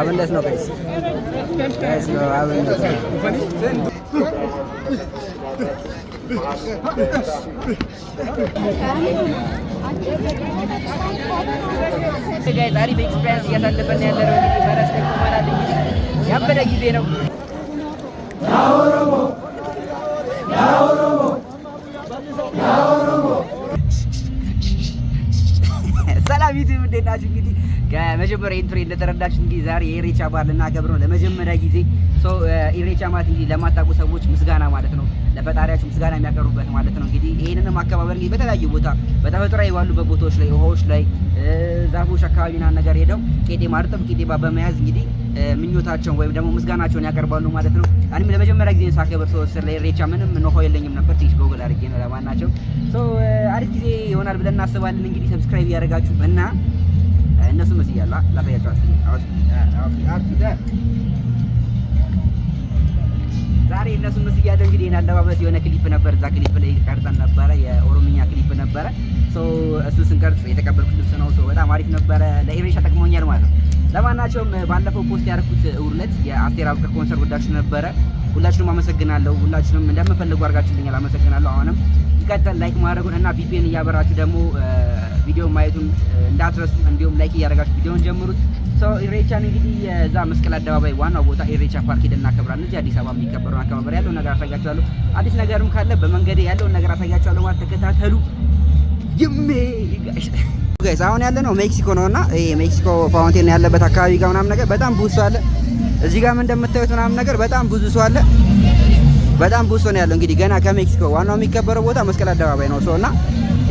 አብነት ነው guys፣ guys ነው አብነት ነው። Guys፣ አሪፍ experience እያሳለፈን ያለ ነው። እንግዲህ ፈረስ ላይ ቆመናል። እንግዲህ ያበደ ጊዜ ነው። ሰላም ዩቲዩብ፣ እንዴት ናችሁ? እንግዲህ ከመጀመሪያ intro እንደተረዳችሁ እንግዲህ ዛሬ የኢሬቻ በዓል ልናከብር ነው ለመጀመሪያ ጊዜ። So ኢሬቻ ማለት እንግዲህ ለማታውቁ ሰዎች ምስጋና ማለት ነው። ለፈጣሪያችሁ ምስጋና የሚያቀርቡበት ማለት ነው። እንግዲህ ይሄንንም አከባበር እንግዲህ በተለያዩ ቦታ በተፈጥሯዊ ባሉበት ቦታዎች ላይ፣ ውሃዎች ላይ፣ ዛፎች አካባቢ ምናምን ነገር ሄደው ቄጤማ፣ እርጥብ ቄጤማ በመያዝ እንግዲህ ምኞታቸውን ወይም ደግሞ ምስጋናቸውን ያቀርባሉ ማለት ነው። እኔም ለመጀመሪያ ጊዜ ሳከብር ሰው ስለ ኢሬቻ ምንም know-how የለኝም ነበር። ትንሽ ጎግል አድርጌ ነው ለማናቸው። So አሪፍ ጊዜ ይሆናል ብለን እናስባለን። እንግዲህ subscribe እያደረጋችሁ እና እነሱ መስያለሁ ላሳያቸው። ዛሬ እነሱ መስያለሁ። እንግዲህ ይሄን አለባበስ የሆነ ክሊፕ ነበር፣ እዛ ክሊፕ ላይ ቀርጸን ነበረ። የኦሮምኛ ክሊፕ ነበረ። So እሱ ስንቀርጽ የተቀበልኩት ልብስ ነው። So በጣም አሪፍ ነበረ። ለኢሬቻ ጠቅሞኛል ማለት ነው። ለማናቸውም ባለፈው post ያደረኩት እሑድ ዕለት የአስቴር አወቀ ኮንሰርት ወዳችሁ ነበረ። ሁላችሁንም አመሰግናለሁ። ሁላችሁንም እንደምፈልጉ አድርጋችሁልኛል። አመሰግናለሁ። አሁንም ይቀጥል። Like ማድረጉን እና VPN እያበራችሁ ደግሞ ቪዲዮ ማየቱን እንዳትረሱ። እንዲሁም like እያደረጋችሁ ቪዲዮውን ጀምሩት። So ኢሬቻን እንግዲህ የዛ መስቀል አደባባይ ዋናው ቦታ ኢሬቻ ፓርክ ሄደን እናከብራለን። እዚህ አዲስ አበባ የሚከበረውን አከባበር ያለውን ነገር አሳያችኋለሁ። አዲስ ነገርም ካለ በመንገዴ ያለውን ነገር አሳያችኋለሁ ማለት ተከታተሉ። ይሜ guys፣ አሁን ያለ ነው ሜክሲኮ ነውና ይሄ ሜክሲኮ fountain ያለበት አካባቢ ጋር ምናምን ነገር በጣም ብዙ ሰው አለ። እዚህ ጋርም እንደምታዩት ምናምን ነገር በጣም ብዙ ሰው አለ። በጣም ብዙ ሰው ነው ያለው። እንግዲህ ገና ከሜክሲኮ ዋናው የሚከበረው ቦታ መስቀል አደባባይ ነው ሰው እና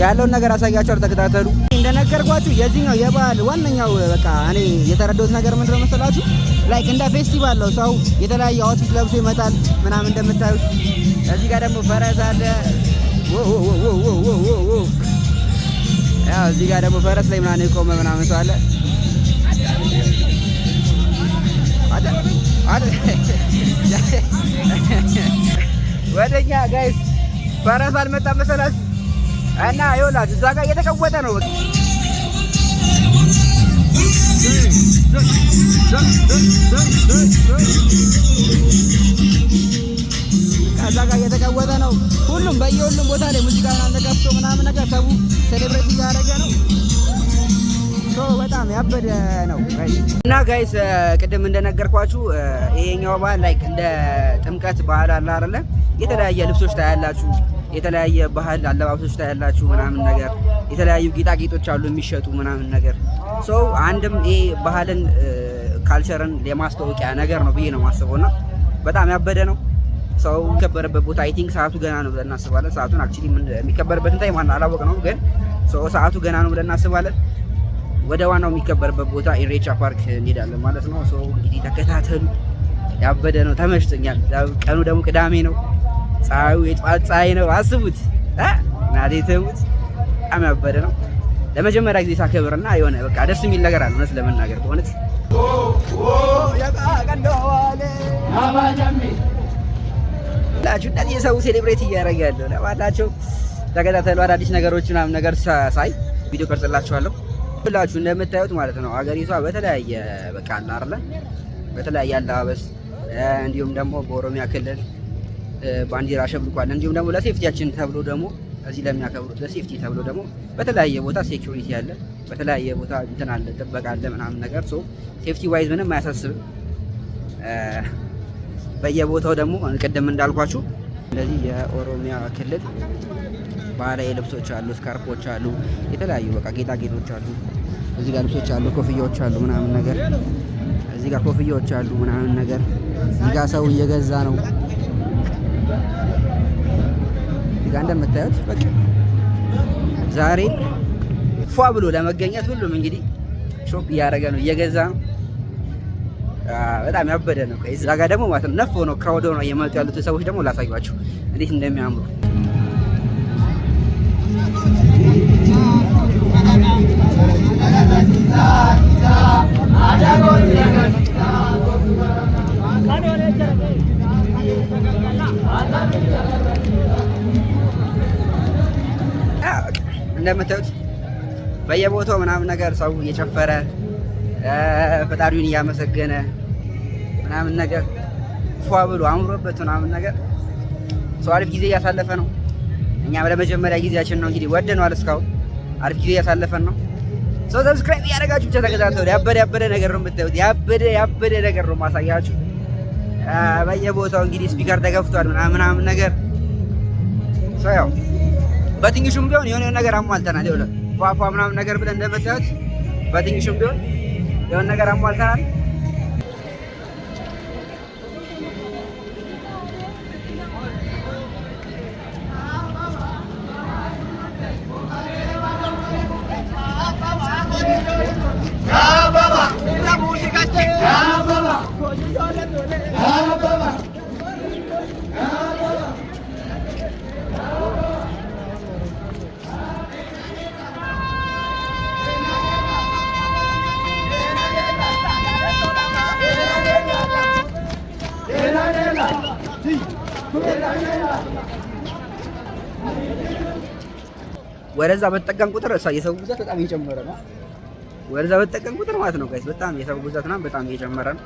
ያለውን ነገር አሳያችኋለሁ። ተከታተሉ። እንደነገርኳችሁ የዚህኛው የበዓል ዋነኛው በቃ እኔ የተረዳሁት ነገር ምንድነው መሰላችሁ? Like እንደ ፌስቲቫል ነው። ሰው የተለያየ outfit ለብሶ ይመጣል ምናምን እንደምታዩት። እዚህ ጋር ደግሞ ፈረስ አለ። ያው እዚህ ጋር ደግሞ ፈረስ ላይ ምናምን የቆመ ምናምን ሰው አለ። ወደኛ guys ፈረስ አልመጣም መሰላችሁ? እና ይኸውላችሁ እዛ ጋር እየተቀወጠ ነው። በቃ እዛ ጋር እየተቀወጠ ነው። ሁሉም በየሁሉም ቦታ ላይ ሙዚቃ ምናምን ተከፍቶ ምናምን ነገር ሰው celebrate እያደረገ ነው። So በጣም ያበደ ነው። እና guys፣ ቅድም እንደነገርኳችሁ ይሄኛው በዓል like እንደ ጥምቀት በዓል አለ አይደለ? የተለያየ ልብሶች ታያላችሁ፣ የተለያየ ባህል አለባበሶች ታያላችሁ ምናምን ነገር፣ የተለያዩ ጌጣጌጦች አሉ የሚሸጡ ምናምን ነገር። So አንድም ይሄ ባህልን culture ን የማስታወቂያ ነገር ነው ብዬ ነው የማስበው እና በጣም ያበደ ነው። ሰው የሚከበርበት ቦታ I think ሰዓቱ ገና ነው ብለን እናስባለን። ሰዓቱን actually የሚከበርበትን time አላወቅነው፣ ግን ሰዓቱ ገና ነው ብለን እናስባለን። ወደ ዋናው የሚከበርበት ቦታ ኢሬቻ ፓርክ እንሄዳለን ማለት ነው። So እንግዲህ ተከታተሉ። ያበደ ነው፣ ተመችቶኛል። ቀኑ ደግሞ ቅዳሜ ነው። ፀሐዩ የጠዋት ፀሐይ ነው። አስቡት፣ ናቴ ትሙት፣ በጣም ያበደ ነው። ለመጀመሪያ ጊዜ ሳከብርና የሆነ በቃ ደስ የሚል ነገር አለ እውነት ለመናገር በእውነት። ላችሁ እንደዚህ የሰው celebrate እያደረገ ያለው ለማናቸው ተከታተሉ። አዳዲስ ነገሮች ምናምን ነገር ሳይ ቪዲዮ ቀርጽላችኋለሁ። ሁላችሁ እንደምታዩት ማለት ነው አገሪቷ በተለያየ በቃ አለ አይደለ በተለያየ አለባበስ እንዲሁም ደግሞ በኦሮሚያ ክልል ባንዲራ አሸብርቋል። እንዲሁም ደግሞ ለ safety ያችን ተብሎ ደግሞ እዚህ ለሚያከብሩት ለ safety ተብሎ ደግሞ በተለያየ ቦታ security አለ፣ በተለያየ ቦታ እንትን አለ፣ ጥበቃ አለ ምናምን ነገር። So safety wise ምንም አያሳስብም። በየቦታው ደግሞ ቅድም እንዳልኳችሁ እንደዚህ የኦሮሚያ ክልል ባህላዊ ልብሶች አሉ፣ scarf ኦች አሉ፣ የተለያዩ በቃ ጌጣጌጦች አሉ። እዚህ ጋር ልብሶች አሉ፣ ኮፍያዎች አሉ ምናምን ነገር። እዚህ ጋር ኮፍያዎች አሉ ምናምን ነገር። እዚህ ጋር ሰው እየገዛ ነው። እዚህ ጋር እንደምታዩት በቃ ዛሬ ፏ ብሎ ለመገኘት ሁሉም እንግዲህ shop እያደረገ ነው፣ እየገዛ ነው። በጣም ያበደ ነው። እዛ ጋር ደግሞ ማለት ነው ነፍ ሆነው crowd ሆነው እየመጡ ያሉት ሰዎች ደግሞ ላሳያችሁ እንዴት እንደሚያምሩ። እንደምታዩት በየቦታው ምናምን ነገር ሰው እየጨፈረ ፈጣሪውን እያመሰገነ ምናምን ነገር ፏ ብሎ አምሮበት ምናምን ነገር ሰው አሪፍ ጊዜ እያሳለፈ ነው። እኛም ለመጀመሪያ ጊዜያችን ነው እንግዲህ ወደነዋል። እስካሁን አሪፍ ጊዜ እያሳለፈን ነው። So subscribe እያደረጋችሁ ብቻ ተከታተሉ። ያበደ ያበደ ነገር ነው የምታዩት። ያበደ ያበደ ነገር ነው ማሳያችሁ። በየቦታው እንግዲህ speaker ተከፍቷል ምናምን ምናምን ነገር። So ያው በትንሹም ቢሆን የሆነ ነገር አሟልተናል። ይኸውልህ ፏፏ ምናምን ነገር ብለን እንደምታዩት በትንሹም ቢሆን የሆነ ነገር አሟልተናል። ወደዛ በተጠጋን ቁጥር የሰው ብዛት በጣም እየጨመረ ነው። ወደዛ በተጠጋን ቁጥር ማለት ነው guys በጣም የሰው ብዛት ምናምን በጣም እየጨመረ ነው።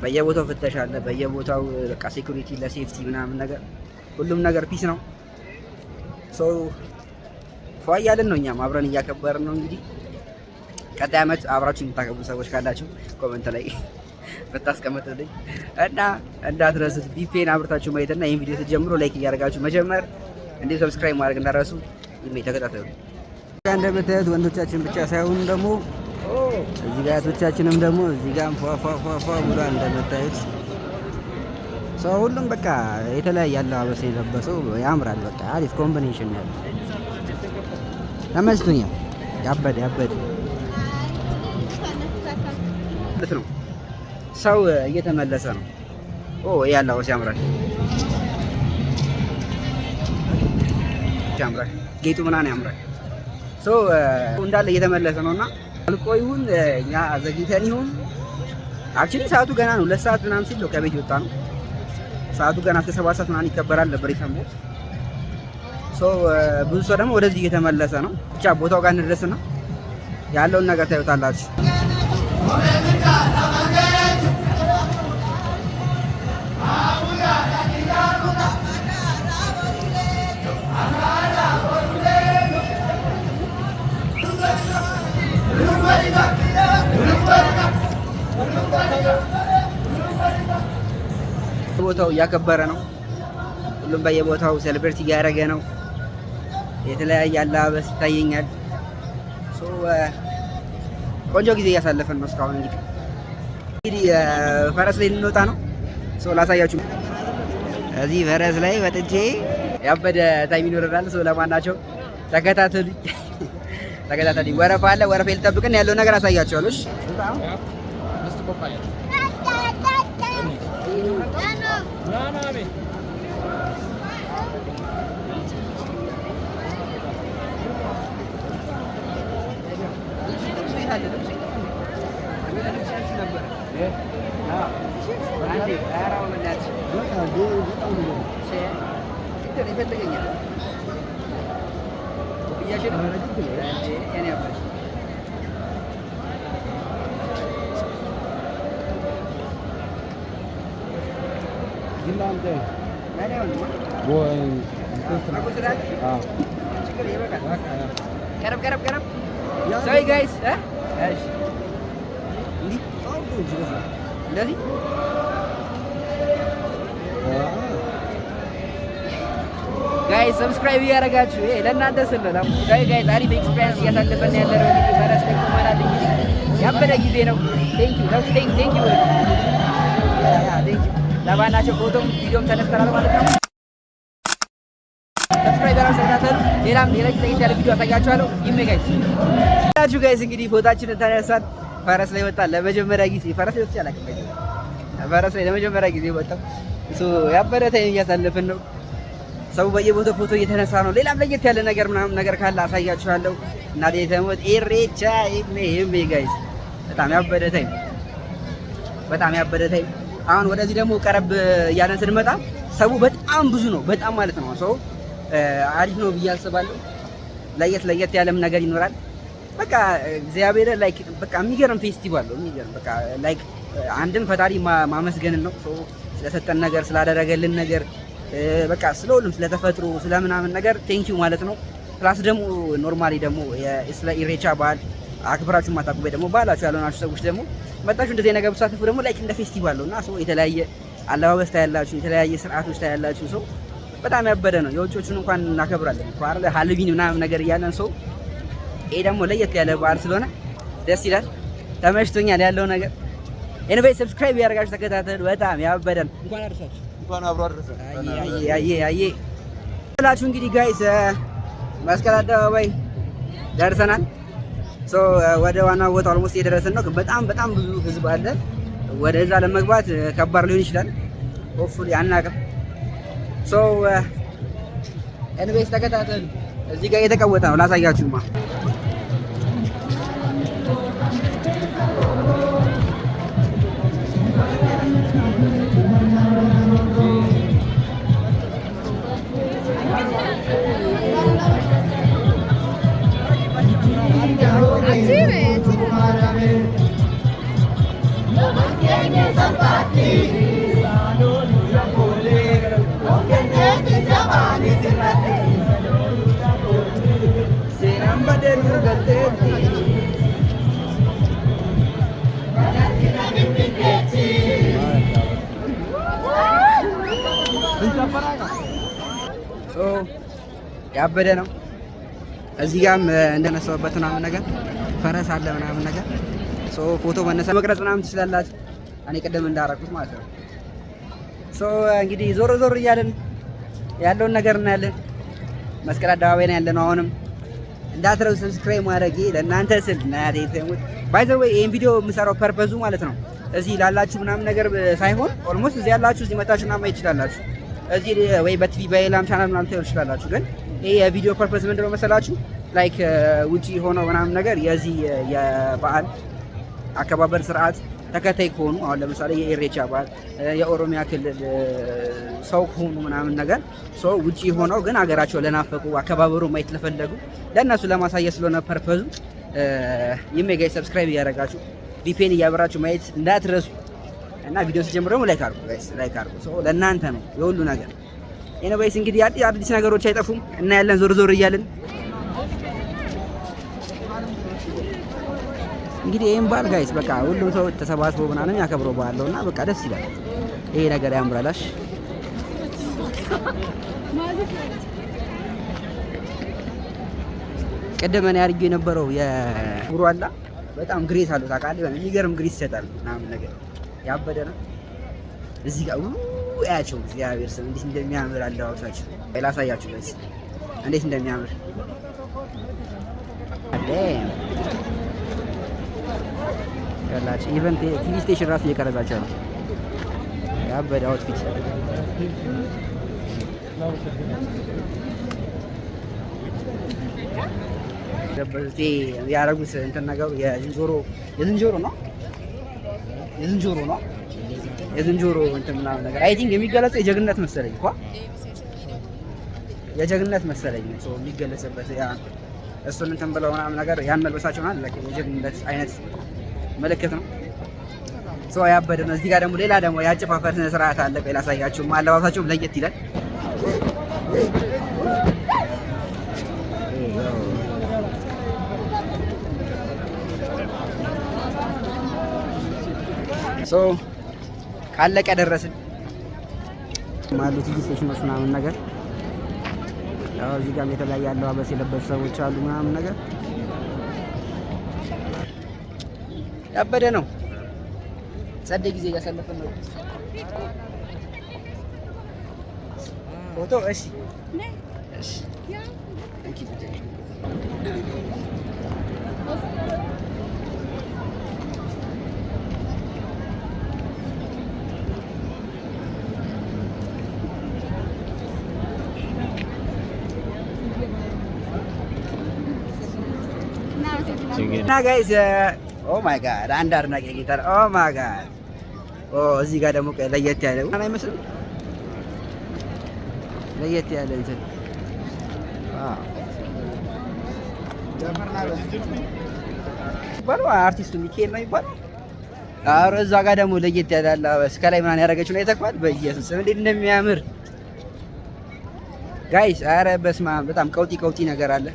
በየቦታው ፍተሻ አለ። በየቦታው በቃ security ለ safety ምናምን ነገር ሁሉም ነገር peace ነው። So ፏ እያልን ነው፣ እኛም አብረን እያከበርን ነው። እንግዲህ ቀጣይ ዓመት አብራችሁ የምታከብሩ ሰዎች ካላችሁ comment ላይ ብታስቀምጡልኝ እና እንዳትረሱት VPN አብርታችሁ ማየት እና ይህን ቪዲዮ ስትጀምሩ like እያደረጋችሁ መጀመር እንዲሁም subscribe ማድረግ እንዳትረሱ። ይሜ ተከታተሉ። እንደምታዩት ወንዶቻችን ብቻ ሳይሆኑ ደግሞ እዚህ ጋር እህቶቻችንም ደግሞ እዚህ ጋር ፏ ፏ ፏ ብሏል። እንደምታዩት ሰው ሁሉም በቃ የተለያየ አለባበስ የለበሰው ያምራል። በቃ አሪፍ combination ነው ያለው። ተመችቶኛል። ያበደ ያበደ ነው። ሰው እየተመለሰ ነው። ኦ ይሄ አለባበስ ያምራል፣ ያምራል። ጌጡ ምናምን ያምራል። So እንዳለ እየተመለሰ ነውና አልቆ ይሁን እኛ ዘግይተን ይሁን actually ሰዓቱ ገና ነው። 2 ሰዓት ምናምን ሲል ነው ከቤት የወጣ ነው። ሰዓቱ ገና እስከ 7 ሰዓት ምናምን ይከበራል ነበር የሰማሁት። So ብዙ ሰው ደግሞ ወደዚህ እየተመለሰ ነው። ብቻ ቦታው ጋር እንድረስና ያለውን ነገር ታዩታላችሁ። ቦታው እያከበረ ነው። ሁሉም በየቦታው celebrate እያደረገ ነው። የተለያየ አለባበስ ይታየኛል። So ቆንጆ ጊዜ እያሳለፈን ነው እስካሁን። እንግዲህ ፈረስ ላይ ልንወጣ ነው። So ላሳያችሁ። እዚህ ፈረስ ላይ ወጥቼ ያበደ time ይኖረናል። So ለማናቸው ተከታተሉኝ፣ ተከታተሉኝ። ወረፋ አለ። ወረፋ ልጠብቅና ያለውን ነገር አሳያችኋለሁ። እሺ። ቀረብ ቀረብ ቀረብ። Sorry guys። እሺ እንዲህ እንደዚህ guys subscribe እያደረጋችሁ ይሄ ለእናንተ ስል ነው። Sorry guys፣ አሪፍ experience እያሳለፈን ያለ ነው። እንግዲህ ፈረስ ላይ ቆመናል። እንግዲህ ያበደ ጊዜ ነው። Thank you, thank thank you, thank you። ለባናቸው ፎቶም ቪዲዮም ተነስተናል ማለት ነው። Subscribe ያላችሁ ተከታተሉ። ሌላም ሌላ ለየት ያለ ቪዲዮ አሳያችኋለሁ። ይሜ guys ያችሁ guys እንግዲህ ፎታችንን ተነሳን። ፈረስ ላይ ወጣን ለመጀመሪያ ጊዜ። ፈረስ ላይ ወጥቼ አላውቅም። ፈረስ ላይ ለመጀመሪያ ጊዜ ወጣሁ። So ያበደ time እያሳለፍን ነው። ሰው በየቦታው ፎቶ እየተነሳ ነው። ሌላም ለየት ያለ ነገር ምናምን ነገር ካለ አሳያችኋለሁ። እና ደግሞ ኢሬቻ ይሜ ይሜ guys በጣም ያበደ time፣ በጣም ያበደ time። አሁን ወደዚህ ደግሞ ቀረብ እያለን ስንመጣ ሰው በጣም ብዙ ነው። በጣም ማለት ነው። ሰው አሪፍ ነው ብዬ አስባለሁ። ለየት ለየት ያለም ነገር ይኖራል። በቃ እግዚአብሔር like በቃ የሚገርም ፌስቲቫል ነው። የሚገርም በቃ like አንድም ፈጣሪ ማመስገንን ነው ስለሰጠን ነገር፣ ስላደረገልን ነገር፣ በቃ ስለሁሉም፣ ስለተፈጥሮ ስለምናምን ነገር thank you ማለት ነው። Plus ደግሞ normally ደግሞ ስለ ኢሬቻ በዓል አክብራችሁ ማታውቁ ወይ ደግሞ ባህላችሁ ያልሆናችሁ ሰዎች ደግሞ መጣችሁ እንደዚህ ነገር ብትሳተፉ ደግሞ like እንደ ፌስቲቫል ነው እና so የተለያየ አለባበስ ታያላችሁ፣ የተለያየ ስርዓቶች ታያላችሁ። So በጣም ያበደ ነው። የውጮቹን እንኳን እናከብራለን እኮ አይደል ሃሎዊን ምናምን ነገር እያለን። So ይሄ ደግሞ ለየት ያለ በዓል ስለሆነ ደስ ይላል። ተመችቶኛል ያለው ነገር። Anyway, subscribe ያደርጋችሁ ተከታተሉ። በጣም ያበደ ነው። እንኳን አደረሳችሁ። እንኳን አብሮ አደረሰን። አየ አየ አየ ብላችሁ እንግዲህ guys መስቀል አደባባይ ደርሰናል። So ወደ ዋናው ቦታ almost እየደረስን ነው። በጣም በጣም ብዙ ህዝብ አለ። ወደዛ ለመግባት ከባድ ሊሆን ይችላል። Hopefully አናውቅም። So anyways ተከታተሉ። እዚህ ጋር እየተቀወጠ ነው፣ ላሳያችሁማ። Seenaan badee nu galteetti. So ያበደ ነው። እዚህ ጋርም እንደነሳሁበት ምናምን ነገር ፈረስ አለ ምናምን ነገር። So ፎቶ መነሳ መቅረጽ ምናምን ትችላላችሁ። እኔ ቅድም እንዳረኩት ማለት ነው። So እንግዲህ ዞር ዞር እያልን ያለውን ነገር እናያለን። መስቀል አደባባይ ነው ያለነው። አሁንም እንዳትረሱ subscribe ማድረግ ለእናንተ ስል እናቴ ተሙት። By the way, ይሄን ቪዲዮ የምሰራው purpose ኡ ማለት ነው እዚህ ላላችሁ ምናምን ነገር ሳይሆን almost እዚህ ያላችሁ እዚህ መጣችሁ ምናምን ማየት ትችላላችሁ። እዚህ ወይ በቲቪ በሌላም ቻናል ምናምን ታዩ ትችላላችሁ። ግን ይሄ የቪዲዮ purpose ምንድነው መሰላችሁ? Like ውጪ ሆነው ምናምን ነገር የዚህ የበዓል አከባበር ስርዓት ተከታይ ከሆኑ፣ አሁን ለምሳሌ የኢሬቻ በዓል የኦሮሚያ ክልል ሰው ከሆኑ ምናምን ነገር፣ ሰው ውጪ ሆነው ግን ሀገራቸው ለናፈቁ፣ አከባበሩ ማየት ለፈለጉ ለእነሱ ለማሳየት ስለሆነ purpose ኡ ይሜ guys subscribe እያደረጋችሁ VPN እያበራችሁ ማየት እንዳትረሱ እና ቪዲዮ ሲጀምር ደግሞ like አድርጉ guys፣ like አድርጉ። So ለእናንተ ነው የሁሉ ነገር። Anyways, እንግዲህ አዲስ አዲስ ነገሮች አይጠፉም፣ እናያለን ዞር ዞር እያልን። እንግዲህ ይህም በዓል guys በቃ ሁሉም ሰው ተሰባስቦ ምናምን ያከብረው በዓል ነው እና በቃ ደስ ይላል። ይሄ ነገር ያምራላሽ። ቅድም እኔ አድርጌው የነበረው የጉሩ አላ በጣም grace አለው ታውቃለህ። የሚገርም grace ይሰጣል ምናምን ነገር ያበደ ነው። እዚህ ጋር ያቸው እግዚአብሔር ስም እንዴት እንደሚያምር አለባበሳቸው ላሳያችሁ guys እንዴት እንደሚያምር። Damn. ያላችሁ even TV station ራሱ እየቀረጻቸው ነው። ያበደ outfit። ያደረጉት እንትን ነገሩ የዝንጀሮ ነው፣ የዝንጀሮ ነው፣ የዝንጀሮ እንትን ምናምን ነገር። I think የሚገለጸው የጀግንነት መሰለኝ እኮ፣ የጀግንነት መሰለኝ ሰው የሚገለጽበት። ያ እሱን እንትን ብለው ምናምን ነገር ያን መልበሳቸው ማለት የጀግንነት አይነት ምልክት ነው። So ያበደ ነው። እዚህ ጋር ደግሞ ሌላ ደግሞ የአጨፋፈር ስነ ስርዓት አለ። ቆይ ላሳያችሁ። አለባበሳቸውም ለየት ይላል። So ካለቀ ደረስን አሉ TV station ኦች ምናምን ነገር። ያው እዚህ ጋርም የተለያየ አለባበስ የለበሱ ሰዎች አሉ ምናምን ነገር። ያበደ ነው። ጸደ ጊዜ እያሳለፍን ነው። ፎቶ እሺ፣ እሺ። Thank you. እና guys, oh my God, አንድ አድናቂ ጌታር። Oh my God. Oh, እዚህ ጋር ደግሞ ለየት ያለ አይመስልም? ለየት ያለ እንትን wow። ይባለው አርቲስቱ ሚካኤል ነው የሚባለው። ኧረ እዛ ጋር ደግሞ ለየት ያለ አለባበስ ከላይ ምናምን ያደረገችው ነው የተኳል። በኢየሱስ ስም እንዴት እንደሚያምር guys! ኧረ በስመ አብ በጣም ቀውጢ ቀውጢ ነገር አለ።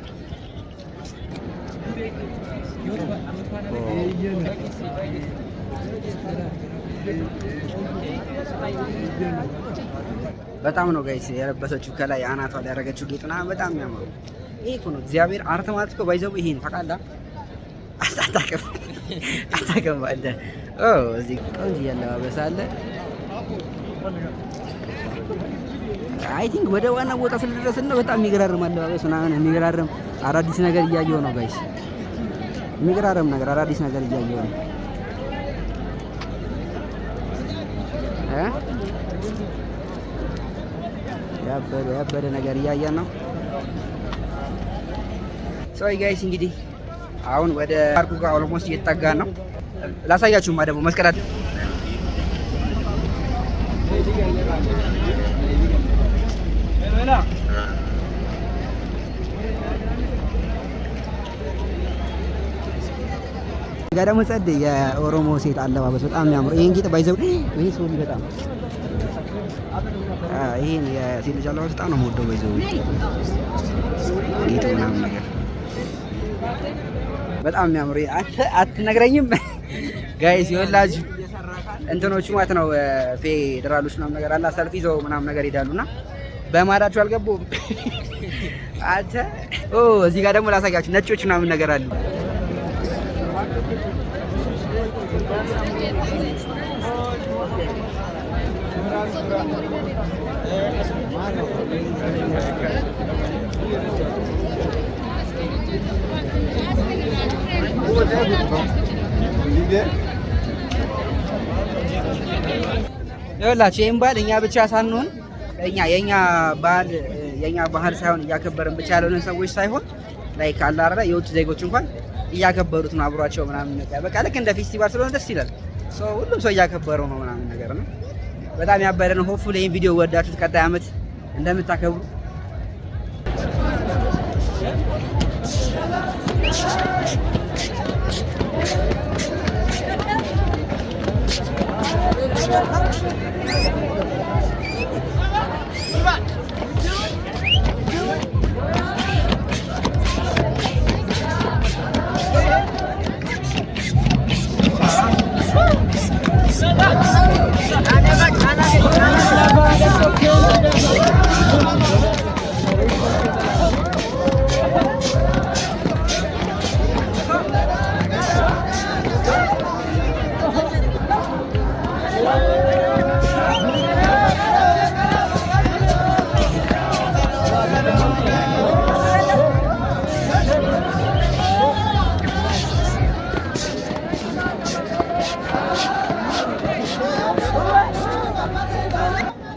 በጣም ነው guys የለበሰችው ከላይ አናቷ ላይ ያደረገችው ጌጥ ምናምን በጣም የሚያምሩ። ይሄ እኮ ነው እግዚአብሔር art ማለት እኮ ባይዘው ይሄን ታውቃለህ። አታውቅም አታውቅም አለ። ኦ እዚህ ቆንጆ አለባበስ አለ። I think ወደ ዋና ቦታ ስለደረስን ነው። በጣም የሚገራርም አለባበስ ምናምን የሚገራርም አዳዲስ ነገር እያየሁ ነው guys። የሚገራርም ነገር አዳዲስ ነገር እያየሁ ነው እ ያበደ ያበደ ነገር እያየን ነው። So guys እንግዲህ አሁን ወደ ፓርኩ ጋር almost እየተጠጋን ነው። ላሳያችሁማ ደግሞ መስቀላት ጋር ደግሞ ጸድ የኦሮሞ ሴት አለባበስ በጣም የሚያምሩ ይሄን ጌጥ ባይዘው ይሄ ሰው በጣም ይሄን የሴት ልጅ አለባበስ በጣም ነው የምወደው። ባይዘው ጌጡ ምናምን ነገር በጣም የሚያምሩ አንተ አትነግረኝም guys ይኸውላችሁ እንትኖቹ ማለት ነው ፌዴራሎች ምናምን ነገር አላ ሰልፍ ይዘው ምናምን ነገር ይሄዳሉና በማዳችሁ አልገቡም። አንተ ኦ እዚህ ጋር ደግሞ ላሳያችሁ ነጮች ምናምን ነገር አሉ። ይኸውላችሁ ይህን በዓል እኛ ብቻ ሳንሆን እኛ የኛ ባህል የኛ ባህል ሳይሆን እያከበርን ብቻ ያልሆነ ሰዎች ሳይሆን like አለ አይደለ የውጭ ዜጎች እንኳን እያከበሩት ነው አብሯቸው ምናምን ነገር በቃ ልክ እንደ ፌስቲቫል ስለሆነ ደስ ይላል። So ሁሉም ሰው እያከበረው ነው ምናምን ነገር ነው። በጣም ያበደ ነው። Hopefully ይሄን ቪዲዮ ወዳችሁት ቀጣይ ዓመት እንደምታከብሩ።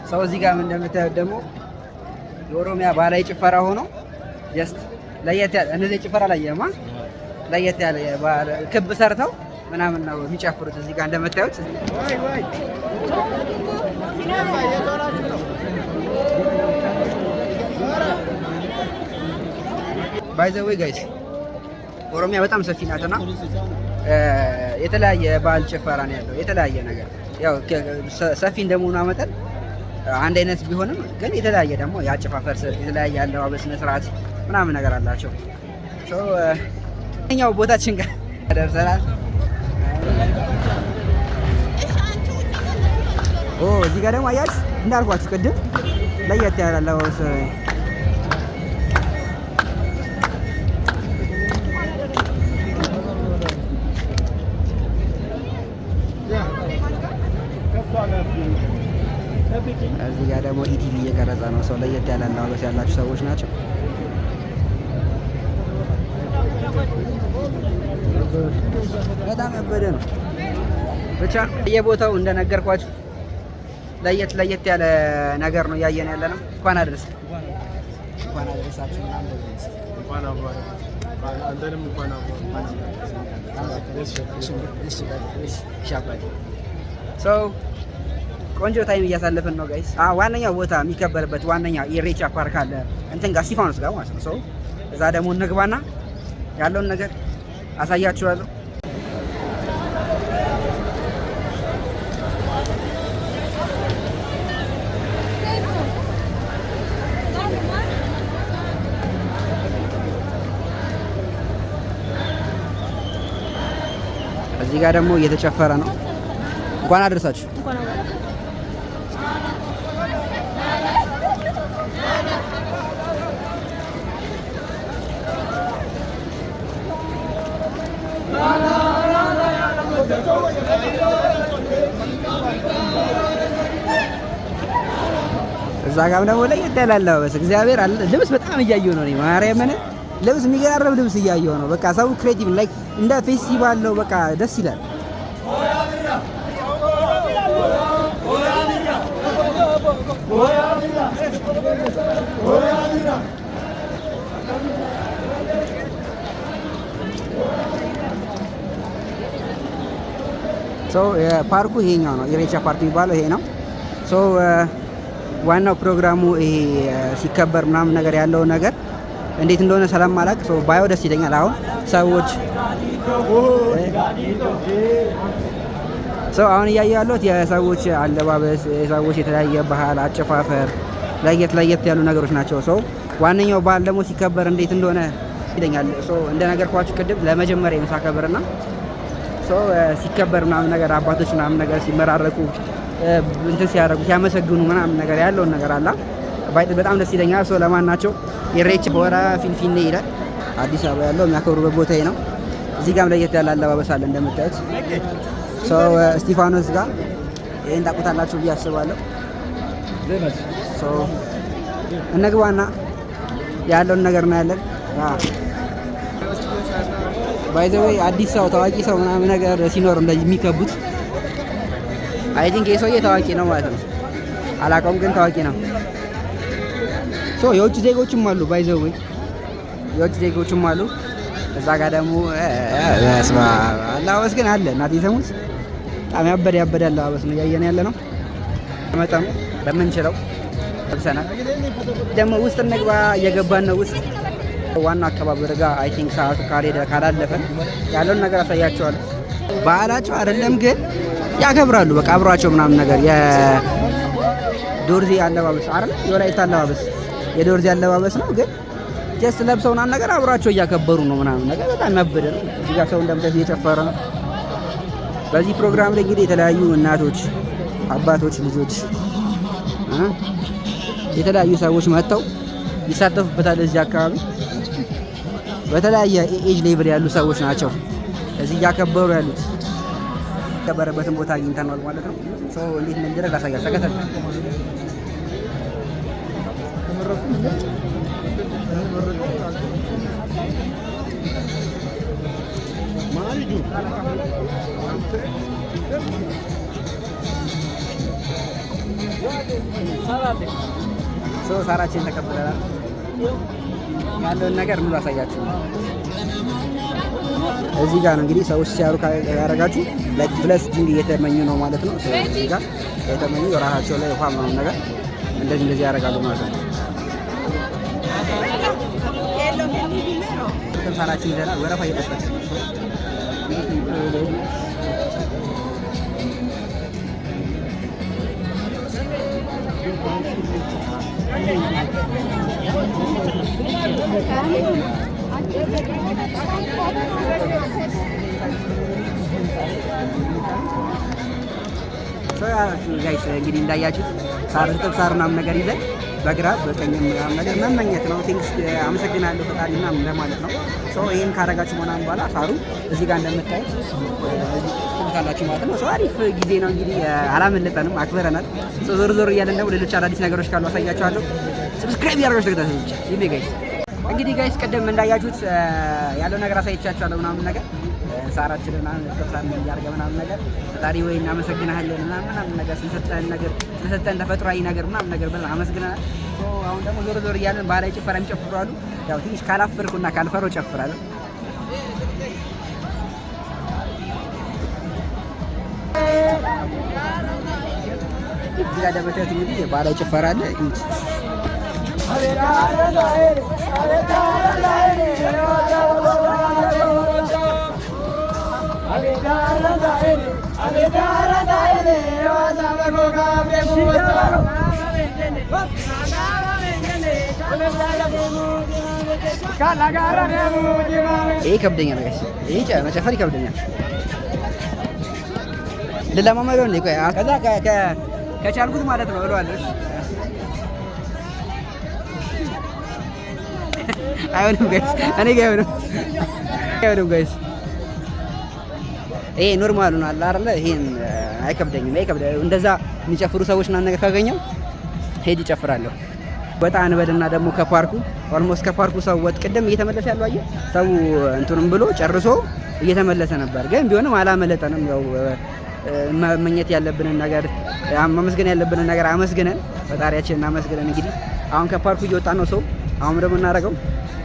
So እዚህ ጋር እንደምታዩት ደግሞ የኦሮሚያ ባህላዊ ጭፈራ ሆኖ just ለየት ያለ እነዚህ ጭፈራ ላይ የማ ለየት ያለ ክብ ሰርተው ምናምን ነው የሚጨፍሩት። እዚህ ጋር እንደምታዩት by the way guys ኦሮሚያ በጣም ሰፊ ናትና የተለያየ ባህል ጭፈራ ነው ያለው። የተለያየ ነገር ያው ሰፊ እንደመሆኗ መጠን አንድ አይነት ቢሆንም ግን የተለያየ ደግሞ የአጨፋፈር ስልት፣ የተለያየ አለባበስ ስነ ስርዓት ምናምን ነገር አላቸው። So እኛው ቦታችን ጋር ደርሰናል። ኦ እዚህ ጋር ደግሞ አያችሁ እንዳልኳችሁ ቅድም ለየት ያለ አለባበስ። እዚህ ጋር ደግሞ ኢቲቪ እየቀረጸ ነው ሰው። ለየት ያለ አለባበስ ያላቸው ሰዎች ናቸው። በጣም ያበደ ነው። ብቻ የቦታው እንደነገርኳችሁ ለየት ለየት ያለ ነገር ነው እያየን ያለ ነው። እንኳን አደረሰ እንኳን አደረሳችሁ። እንኳን አብሮ አንተንም እንኳን አብሮ። So ቆንጆ time እያሳለፍን ነው guys። ዋነኛው ቦታ የሚከበርበት ዋነኛው ኢሬቻ ፓርክ አለ እንትን ጋር እስጢፋኖስ ጋር ማለት ነው። So እዛ ደግሞ እንግባና ያለውን ነገር አሳያችኋለሁ። እዚህ ጋር ደግሞ እየተጨፈረ ነው። እንኳን አደረሳችሁ። እዛ ጋርም ደግሞ ለየት ያለ አለባበስ እግዚአብሔር አለ። ልብስ በጣም እያየሁ ነው እኔ፣ ማርያምን፣ ልብስ የሚገራረም ልብስ እያየሁ ነው። በቃ ሰው creative like እንደ ፌስቲቫል ነው። በቃ ደስ ይላል። So ፓርኩ ይሄኛው ነው። ኢሬቻ ፓርክ የሚባለው ይሄ ነው። So ዋናው ፕሮግራሙ ይሄ ሲከበር ምናምን ነገር ያለው ነገር እንዴት እንደሆነ ስለማላውቅ so ባየው ደስ ይለኛል። አሁን ሰዎች so አሁን እያየሁ ያለሁት የሰዎች አለባበስ፣ የሰዎች የተለያየ ባህል አጨፋፈር ለየት ለየት ያሉ ነገሮች ናቸው። So ዋነኛው ባህል ደግሞ ሲከበር እንዴት እንደሆነ ይለኛል። So እንደነገርኳችሁ ቅድም ለመጀመሪያ የምሳከብርና so ሲከበር ምናምን ነገር አባቶች ምናምን ነገር ሲመራረቁ፣ እንትን ሲያደርጉ፣ ሲያመሰግኑ ምናምን ነገር ያለውን ነገር አላ በጣም ደስ ይለኛል። So ለማን ናቸው ኢሬቻ ሆራ ፊንፊኔ ይላል። አዲስ አበባ ያለው የሚያከብሩበት ቦታ ይሄ ነው። እዚህ ጋርም ለየት ያለ አለባበስ አለ እንደምታዩት። So እስጢፋኖስ ጋር ይሄን ታውቁታላችሁ ብዬ አስባለሁ። So እንግባና ያለውን ነገር እናያለን። By the way አዲስ ሰው፣ ታዋቂ ሰው ምናምን ነገር ሲኖር እንደዚህ የሚከቡት። I think ይሄ ሰውዬ ታዋቂ ነው ማለት ነው። አላውቀውም ግን ታዋቂ ነው። So የውጭ ዜጎችም አሉ፣ by the way የውጭ ዜጎችም አሉ። እዛ ጋር ደግሞ በስመ አብ አለባበስ ግን አለ። እናቴ ተሙት በጣም ያበደ ያበደ አለባበስ ነው እያየን ያለ ነው። መጠኑ በምንችለው ለብሰናል። ደግሞ ውስጥ እንግባ፣ እየገባን ነው ውስጥ ዋና አከባበር ጋር። I think ሰዓቱ ካልሄደ ካላለፈን ያለውን ነገር አሳያቸዋለሁ። ባህላቸው አይደለም ግን ያከብራሉ። በቃ አብሯቸው ምናምን ነገር የዶርዜ አለባበስ አይደል? የወላይታ አለባበስ፣ የዶርዜ አለባበስ ነው ግን just ለብሰው ምናምን ነገር አብሯቸው እያከበሩ ነው ምናምን ነገር፣ በጣም ያበደ ነው። እዚህ ጋር ሰው እንደምታዩት እየጨፈረ ነው። በዚህ ፕሮግራም ላይ እንግዲህ የተለያዩ እናቶች፣ አባቶች፣ ልጆች፣ የተለያዩ ሰዎች መጥተው ይሳተፉበታል። እዚህ አካባቢ በተለያየ age level ያሉ ሰዎች ናቸው እዚህ እያከበሩ ያሉት። የከበረበትን ቦታ አግኝተነዋል ማለት ነው። So እንዴት እንደሚደረግ ላሳያችሁ። ተከተል። So ሳራችን ተቀብለናል። ያለውን ነገር ሙሉ አሳያችሁ። እዚህ ጋር ነው እንግዲህ ሰዎች ሲያሩ ያደረጋችሁ like blessing እየተመኙ ነው ማለት ነው። So እዚህ ጋር የተመኙ ራሳቸው ላይ ውሃ ምናምን ነገር እንደዚህ እንደዚህ ያደርጋሉ ማለት ነው። ሳራችን ይዘናል። ወረፋ እየጠበቅን ነው። Guys እንግዲህ እንዳያችሁት ሳር፣ እርጥብ ሳር ምናምን ነገር ይዘን በግራ በቀኝ ምናምን ነገር መመኘት ነው። Thanks፣ አመሰግናለሁ ፈጣሪ ምናምን ለማለት ነው። So ይሄን ካረጋችሁ ምናምን በኋላ ሳሩ እዚህ ጋር እንደምታዩት ትሉታላችሁ ማለት ነው። So አሪፍ ጊዜ ነው እንግዲህ፣ አላመለጠንም፣ አክብረናል። So ዞር ዞር እያለን ደግሞ ሌሎች አዳዲስ ነገሮች ካሉ አሳያችኋለሁ። Subscribe ያደርጋችሁ ተከታተሉ ብቻ። ይሄ guys እንግዲህ guys ቅድም እንዳያችሁት ያለው ነገር አሳይቻችኋለሁ ምናምን ነገር፣ ሳራችንን ምናምን ሳር እያደረገ ምናምን ነገር ፈጣሪ ወይ እናመሰግናለን ምናምን ምናምን ነገር ስለሰጠን ነገር፣ ስለሰጠን ተፈጥሯዊ ነገር ምናምን ነገር ብለን አመስግነናል። So አሁን ደግሞ ዞር ዞር እያለን ባህላዊ ጭፈራ የሚጨፍሩ አሉ። ያው ትንሽ ካላፈርኩና ካልፈራሁ እጨፍራለሁ። እዚህ ጋር እንደምታዩት እንግዲህ የባህላዊ ጭፈራ አለ። እዩት። ይሄ ይከብደኛል guys፣ ይሄ መጨፈር ይከብደኛል። ልለማመደው እንዴ? ቆይ ከዛ ከቻልኩት ማለት ነው እለዋለሁ። እሺ አይሆንም guys፣ እኔ ጋር አይሆንም፣ አይሆንም guys። ይሄ normal ኡ ነው አለ አይደለ? ይሄን አይከብደኝም። ይሄ እንደዛ የሚጨፍሩ ሰዎች ምናምን ነገር ካገኘው ሄድ ይጨፍራለሁ። ወጣ እንበልና ደግሞ ከፓርኩ almost ከፓርኩ ሰው ወጥ ቅድም እየተመለሰ ያለው አየህ፣ ሰው እንትኑም ብሎ ጨርሶ እየተመለሰ ነበር። ግን ቢሆንም አላመለጠንም። ያው መመኘት ያለብንን ነገር፣ ማመስገን ያለብንን ነገር አመስግነን፣ ፈጣሪያችንን አመስግነን እንግዲህ አሁን ከፓርኩ እየወጣ ነው ሰው። አሁን ደግሞ እናደርገው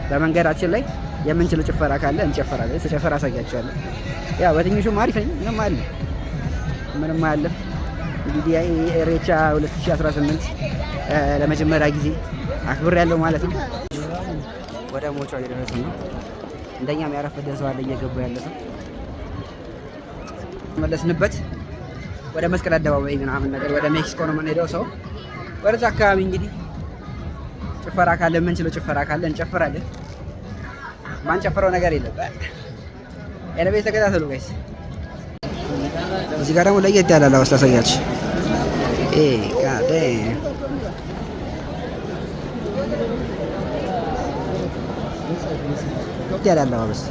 በመንገዳችን ላይ የምንችለው ጭፈራ ካለ እንጨፈራለን። ስጨፈር አሳያቸዋለሁ። ያው በትንሹም አሪፍ ነኝ። ምንም አለ ምንም አለ። እንግዲህ ኢሬቻ 2018 ለመጀመሪያ ጊዜ አክብር ያለው ማለት ነው። ወደ ሞጫው እየደረስን ነው። እንደኛም ያረፈደ ሰው አለ፣ እየገባ ያለ ሰው። መለስንበት ወደ መስቀል አደባባይ ምናምን ነገር ወደ ሜክሲኮ ነው የምንሄደው። ሰው ወደዛ አካባቢ እንግዲህ ጭፈራ ካለ፣ የምንችለው ጭፈራ ካለ እንጨፍራለን። ማንጨፍረው ነገር የለም። Anyways ተከታተሉ guys። እዚህ ጋር ደግሞ ለየት ያለ አለባበስ ላሳያችሁ። God damn፣ ያለ አለባበስ።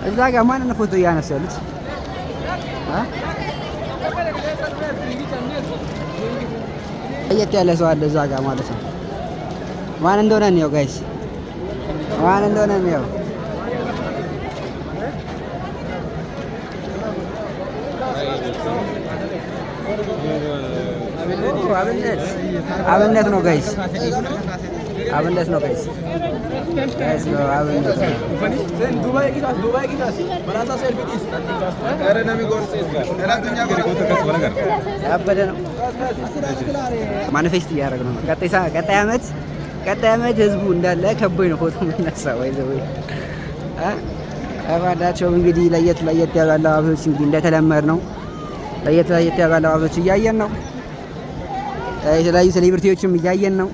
እዛ ጋር ማንን ፎቶ እያነሱ ያሉት? ለየት ያለ ሰው አለ እዛ ጋር ማለት ነው። ማን እንደሆነ እንየው guys፣ ማን እንደሆነ እንየው። አብነት አብነት ነው guys፣ አብነት ነው guys፣ guys ነው አብነት ነው። ያበደ ነው። Manifest እያደረግ ነው። ቀጣይ ዓመት ህዝቡ እንዳለ ከቦኝ ነው ፎቶ የምነሳው። ወይ ወይ እባዳቸውም እንግዲህ ለየት ለየት ያሉ አለባበሶች እንግዲህ እንደተለመድ ነው። ለየት ለየት ያሉ አለባበሶች እያየን ነው። የተለያዩ celebrity ዎችም እያየን ነው።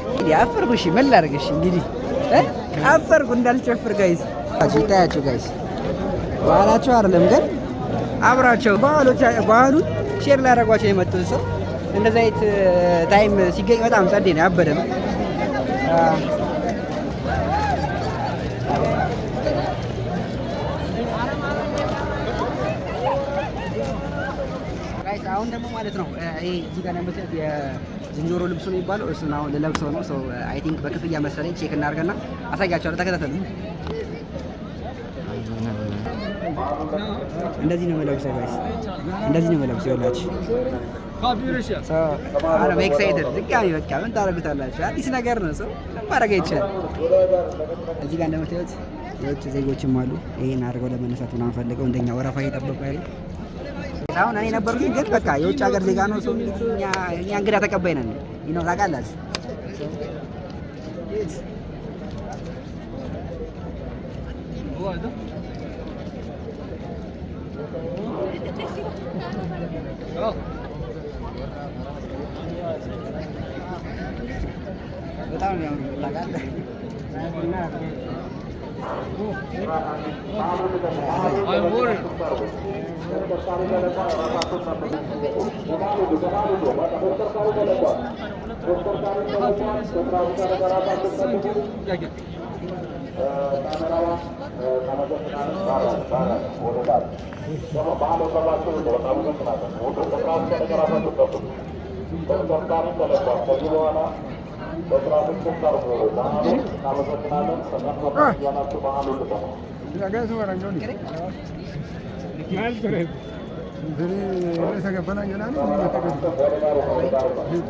እንግዲህ አፈርኩ። እሺ ምን ላድርግ? እሺ እንግዲህ አፈርኩ እንዳልጨፍር guys። ይታያችሁ guys፣ ባህላቸው አይደለም ግን አብራቸው ባህሉን share ላደረጓቸው የመጡት ሰው እንደዚህ አይነት time ሲገኝ በጣም ጸዴ ነው፣ ያበደ ነው። Guys አሁን ደግሞ ማለት ነው ይሄ እዚህ ጋር እንደምታዩት የዝንጀሮ ልብሱ ነው የሚባለው። እሱን አሁን ልለብሰው ነው። So I think በክፍያ መሰለኝ። Check እናድርግና አሳያቸዋለሁ። ተከታተሉ። እንደዚህ ነው የምለብሰው guys፣ እንደዚህ ነው የምለብሰው። ይኸውላችሁ አረ excited ድጋሚ በቃ ምን ታደርጉታላችሁ? አዲስ ነገር ነው። ሰው ምንም ማድረግ አይቻልም። እዚህ ጋር እንደምታዩት የውጭ ዜጎችም አሉ። ይሄን አድርገው ለመነሳት ምናምን ፈልገው እንደኛ ወረፋ እየጠበቁ ያሉ። አሁን እኔ ነበርኩኝ፣ ግን በቃ የውጭ ሀገር ዜጋ ነው ሰው። እንግዲህ እኛ እንግዳ ተቀባይ ነን። ይህ ነው ታውቃላችሁ። በጣም ነው የሚያምሩ ታውቃለህ።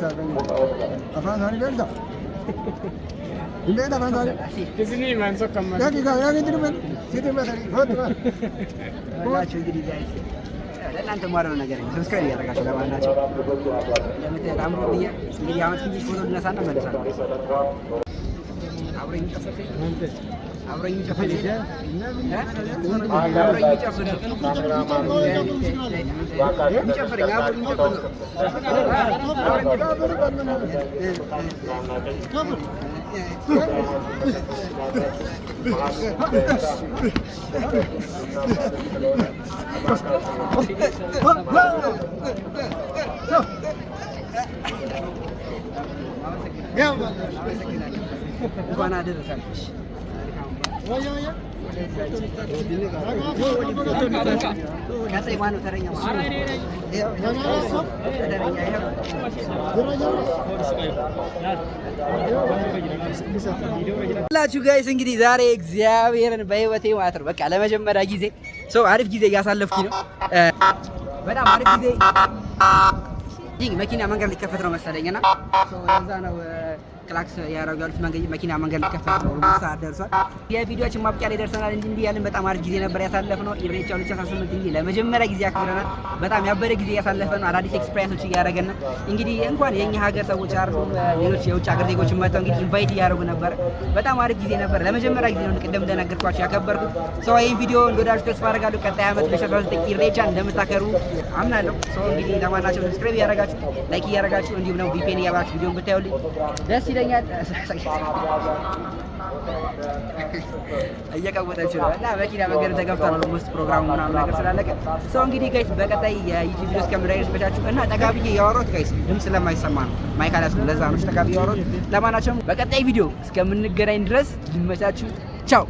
Afaan isaanii beektaa? Hin beektaa afaan isaanii? Isinii maan sokkamma. Yaaqii gaa yaaqii dirben si dirbatanii hootu. ሁላችሁ እንግዲህ guys ለእናንተ ማረው ነገር subscribe እያደረጋችሁ ለማናቸው እንደምታዩት አምሮብኛል። እንግዲህ አሁን ትንሽ ፎቶ ልነሳና እመለሳለሁ። አብሮኝ የሚጨፍር አብሮኝ የሚጨፍር እ? አብሮኝ የሚጨፍር የሚጨፍረኝ አብሮኝ የሚጨፍር አብሮኝ አመሰግናለሁ። እንኳን አደረሳችሁ። ቀጣይ ማነው ተረኛ? ማነው? ተረኛ ይኸው። ላችሁ guys እንግዲህ ዛሬ እግዚአብሔርን በህይወቴ ማለት ነው በቃ ለመጀመሪያ ጊዜ so አሪፍ ጊዜ እያሳለፍኩኝ ነው። በጣም አሪፍ ጊዜ። መኪና መንገድ ሊከፈት ነው መሰለኝ እና so ለዛ ነው ክላክስ ያደረጉ ያሉት። መኪና መንገድ ሊከፈት ነው። ሩብ ሰዓት ደርሷል። የቪዲዮችን ማብቂያ ላይ ደርሰናል። እንዲህ እንዲህ ያለን በጣም አሪፍ ጊዜ ነበር ያሳለፍነው። ኢሬቻ 2018 እንግዲህ ለመጀመሪያ ጊዜ አክብረናል። በጣም ያበደ ጊዜ እያሳለፈ ነው። አዳዲስ experience ኦች እያደረገን ነው። እንግዲህ እንኳን የኛ ሀገር ሰዎች አይደሉም ሌሎች የውጭ ሀገር ዜጎችን መጥተው እንግዲህ invite እያደረጉ ነበር። በጣም አሪፍ ጊዜ ነበር። ለመጀመሪያ ጊዜ ነው ቅድም እንደነገርኳቸው ያከበርኩት። So ይህን ቪዲዮ እንደወዳችሁ ተስፋ አደርጋለሁ። ቀጣይ ዓመት 2019 ኢሬቻ እንደምታከብሩ አምናለሁ። So እንግዲህ ለማናቸው subscribe እያደረጋችሁ፣ like እያደረጋችሁ፣ እንዲሁም ደግሞ VPN እያበራችሁ ቪዲዮን ብታዩልኝ ደስ ይለኛል። እየቀወጠች ነው እና መኪና መንገድ ተገብቷል። Almost ፕሮግራሙ ምናምን ነገር ስላለቀ so እንግዲህ guys በቀጣይ የ YouTube ቪዲዮ እስከምንገናኝ ድረስ እና ጠጋ ብዬ ያወራሁት guys ድምፅ ስለማይሰማ ነው። Mic አልያዝኩም፣ ለዛ ነው ጠጋ ብዬ ያወራሁት። ለማናቸውም በቀጣይ ቪዲዮ እስከምንገናኝ ድረስ ይመቻችሁ። ቻው።